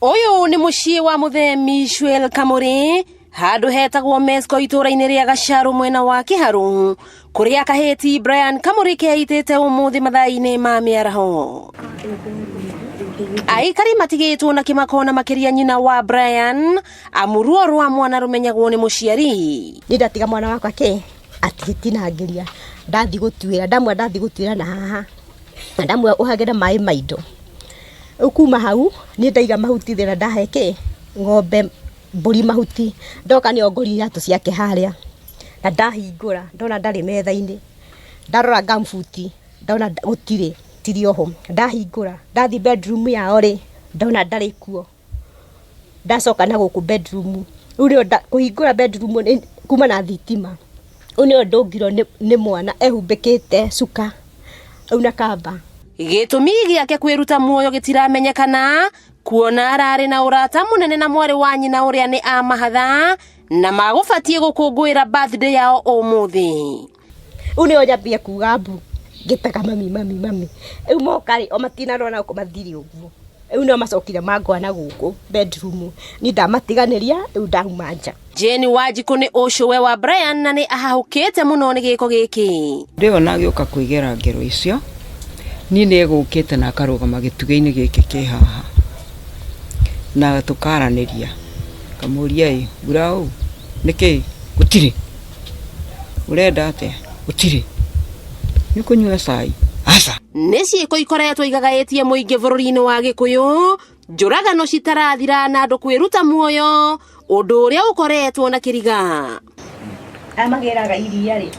Ũyũ nĩ mũciĩ wa mũthee Mishwel Kamũrĩ, handũ hetagwo Mesco itũũra-inĩ rĩa Gacarũ mwena wa Kĩharũ, kũrĩa kahĩti Brian Kamũrĩ keitĩte ũmũthĩ mathaa-inĩ ma mĩaraho. Aikari matigĩtwo na kĩmako na makĩria nyina wa Brian, amu ruo rwa mwana rũmenyagwo nĩ mũciari. Niĩ ndatiga mwana wakwa kĩ atigĩtinangĩria, ndathiĩ gũtuĩra, ndamwĩra ndathiĩ gũtuĩra na haha, na ndamwĩra ũhagĩre maĩ ma indo. Rĩu kuma hau niĩ ndaiga mahuti thĩ na ndahe kĩ ng'ombe, mbũri mahuti, ndoka nĩyo ngorire iratũ ciake harĩa, na ndahingũra ndona ndarĩ metha-inĩ, ndarora gumboot ndona gũtirĩ, tirĩ oho, ndahingũra ndathiĩ bedroom yao rĩ, ndona ndarĩ kuo, ndacoka na gũkũ bedroom, rĩu nĩyo kũhingũra bedroom kuma na thitima, rĩu nĩyo ndũngirwo nĩ mwana ehumbĩkĩte cuka rĩu na kamba. Gĩtũmi gĩake kwĩruta muoyo gĩtiramenyekana, kuona ararĩ na ũrata mũnene na mwarĩ wa nyina ũrĩa nĩ amahatha na magũbatiĩ gũkũngũĩra birthday yao ũmũthĩ. Rĩu nĩyo nyambia kuga mbu ngĩtaga mami mami mami, rĩu moka rĩ, o matinarora gũkũ mathire ũguo, rĩu nĩo macokire mangwa na gũkũ bedroom, niĩ ndamatiganĩria rĩu ndauma nja. Jane Wanjikũ nĩ ũcũwe wa Brian na nĩ ahahũkĩte mũno nĩ gĩko gĩkĩ. Ndĩona agĩũka kwĩgera ngero icio, niĩ nĩ egũkĩte na akarũgama gĩtugĩ-inĩ gĩkĩ kĩ haha, na tũkaranĩria, ngamũria ĩ mbura ũũ nĩkĩ gũtirĩ, ũrenda atĩa, gũtirĩ, nĩ ũkũnyua cai, aca. Nĩ ciĩko ikoretwo igagaĩtie mũingĩ bũrũri-inĩ wa Gĩkũyũ, njũragano citarathira na andũ kwĩruta muoyo, ũndũ ũrĩa ũkoretwo na kĩriga. Aya magĩraga iria rĩ.